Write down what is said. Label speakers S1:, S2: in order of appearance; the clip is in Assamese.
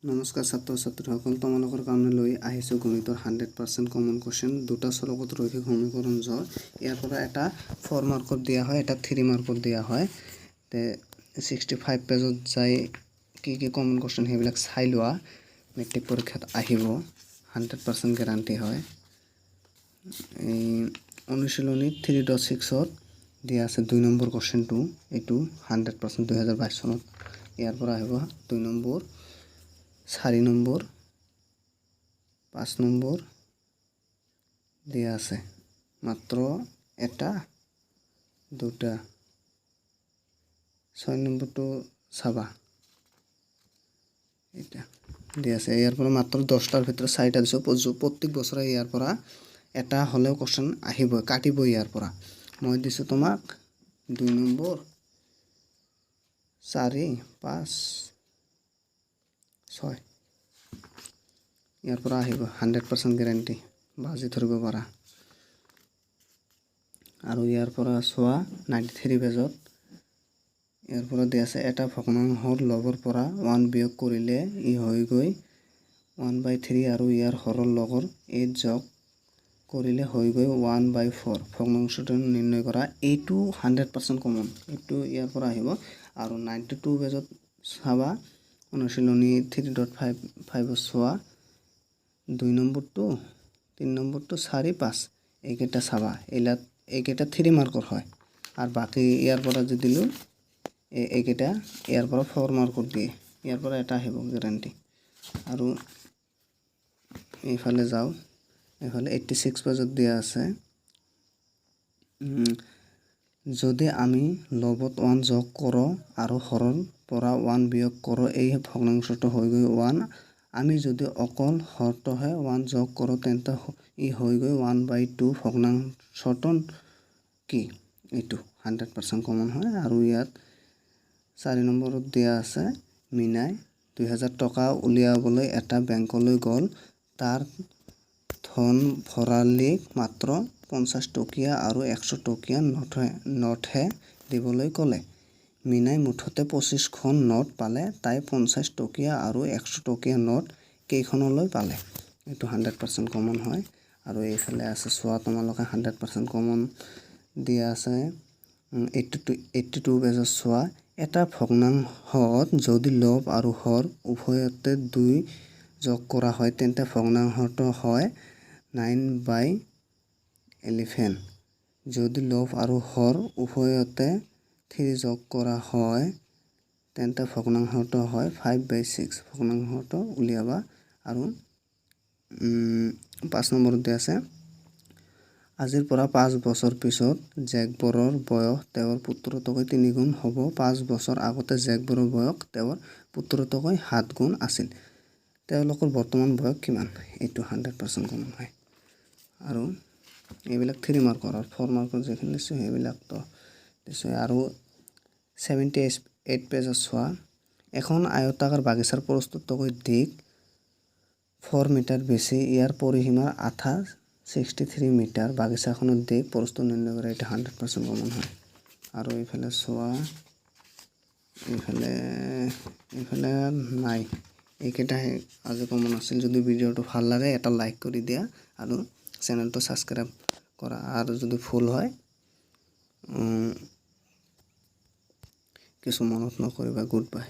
S1: নমস্কাৰ ছাত্ৰ ছাত্ৰীসকল, তোমালোকৰ কাৰণে লৈ আহিছোঁ গণিতৰ 100% কমন কুৱেশ্যন। দুটা চলকত ৰৈখিক সমীকৰণ জোৰ। ইয়াৰ পৰা এটা ফ'ৰ মাৰ্কত দিয়া হয়, এটা থ্ৰী মাৰ্কত দিয়া হয়। তে 65 পেজত যাই কি কি কমন কুৱেশ্যন সেইবিলাক চাই লোৱা। মেট্ৰিক পৰীক্ষাত আহিব, 100% গেৰাণ্টি হয়। এই অনুশীলনী 3.6ত দিয়া আছে 2 নম্বৰ কুৱেশ্যনটো। এইটো 100% 2022 চনত ইয়াৰ পৰা আহিব। 2 নম্বৰ, 4 নম্বৰ, 5 নম্বৰ দিয়া আছে। মাত্ৰ এটা, দুটা, 6 নম্বৰটো চাবা, এতিয়া দিয়া আছে। ইয়াৰ পৰা মাত্ৰ 10টাৰ ভিতৰত চাৰিটা দিছোঁ। প্ৰত্যেক বছৰে ইয়াৰ পৰা এটা হ'লেও কুৱেশ্যন আহিবই, কাটিবই। ইয়াৰ পৰা মই দিছোঁ তোমাক 2 নম্বৰ, 4, 5, 6। ইয়াৰ পৰা আহিব, 100% গেৰেণ্টি, বাজি ধৰিব পাৰা। আৰু ইয়াৰ পৰা চোৱা, 93 পেজত ইয়াৰ পৰা দিয়া আছে, এটা ভগ্নাংশৰ লবৰ পৰা ওৱান বিয়োগ কৰিলে ই হয়গৈ 1/3 আৰু ইয়াৰ হৰৰ লগত এইট যোগ কৰিলে হয়গৈ 1/4। ভগ্নাংশটো নিৰ্ণয় কৰা। এইটো 100% কমন, এইটো ইয়াৰ পৰা আহিব। আৰু 92 পেজত চাবা, অনুশীলনী 3.55ত চোৱা, 2 নম্বৰটো, 3 নম্বৰটো, 4, 5, এইকেইটা চাবা। এইলাত এইকেইটা থ্ৰী মাৰ্কৰ হয়। আৰু বাকী ইয়াৰ পৰা যদি দিলোঁ, এইকেইটা ইয়াৰ পৰা ফ'ৰ মাৰ্কৰ দিয়ে। ইয়াৰ পৰা এটা আহিব গেৰাণ্টি। আৰু এইফালে যাওঁ, এইফালে 86 পেজত দিয়া আছে, যদি আমি লবত ওৱান যোগ কৰোঁ আৰু হৰৰ পৰা ওৱান বিয়োগ কৰোঁ, এই ভগ্নাংশটো হৈ গৈ ওৱান। আমি যদি অকল হৰটোহে ওৱান যোগ কৰোঁ, তেন্তে ই হৈ গৈ 1/2। ভগ্নাংশটো কি? এইটো 100% কমন হয়। আৰু ইয়াত 4 নম্বৰত দিয়া আছে, মীনাই 2000 টকা উলিয়াবলৈ এটা বেংকলৈ গ'ল। তাৰ ধন ভঁৰালীক মাত্ৰ 50 টকীয়া আৰু 100 টকীয়া নোটহে দিবলৈ ক'লে। মীনাই মুঠতে 25খন নোট পালে। তাই 50 টকীয়া আৰু 100 টকীয়া নোট কেইখনলৈ পালে? এইটো 100% কমন হয়। আৰু এইফালে আছে চোৱা তোমালোকে, 100% কমন দিয়া আছে 82 পেজত চোৱা, এটা ভগ্নাংশত যদি লব আৰু হৰ উভয়তে 2 যোগ কৰা হয়, তেন্তে ভগ্নাংশটো হয় 9/11। যদি লব আৰু হৰ উভয়তে থ্ৰী যোগ কৰা হয়, তেন্তে ভগ্নাংশটো হয় 5/6। ভগ্নাংশটো উলিয়াবা। আৰু 5 নম্বৰত দিয়া আছে, আজিৰ পৰা 5 বছৰ পিছত জেকবৰৰ বয়স তেওঁৰ পুত্ৰতকৈ তিনিগুণ হ'ব। 5 বছৰ আগতে জেকবৰৰ বয়স তেওঁৰ পুত্ৰতকৈ সাত গুণ আছিল। তেওঁলোকৰ বৰ্তমান বয়স কিমান? এইটো 100% কমন হয়। আৰু এইবিলাক থ্ৰী মাৰ্কৰ আৰু ফ'ৰ মাৰ্কৰ যিখিনি দিছোঁ, সেইবিলাকতো দিছোঁ। আৰু 78 পেজত চোৱা, এখন আয়তাকাৰ বাগিচাৰ প্ৰস্থতকৈ দীঘ 4 মিটাৰ বেছি। ইয়াৰ পৰিসীমাৰ আধা 63 মিটাৰ। বাগিচাখনৰ দীঘ প্ৰস্থ নিৰ্ণয় কৰা। এইটো 100% কমন হয়। আৰু এইফালে চোৱা, এইফালে নাই। এইকেইটাহে আজি কমন আছিল। যদি ভিডিঅ'টো ভাল লাগে, এটা লাইক কৰি দিয়া আৰু চেনেলটো ছাবস্ক্ৰাইব কৰা। আৰু যদি ভুল হয়, কিছু মনত নকৰিবা। Good bye.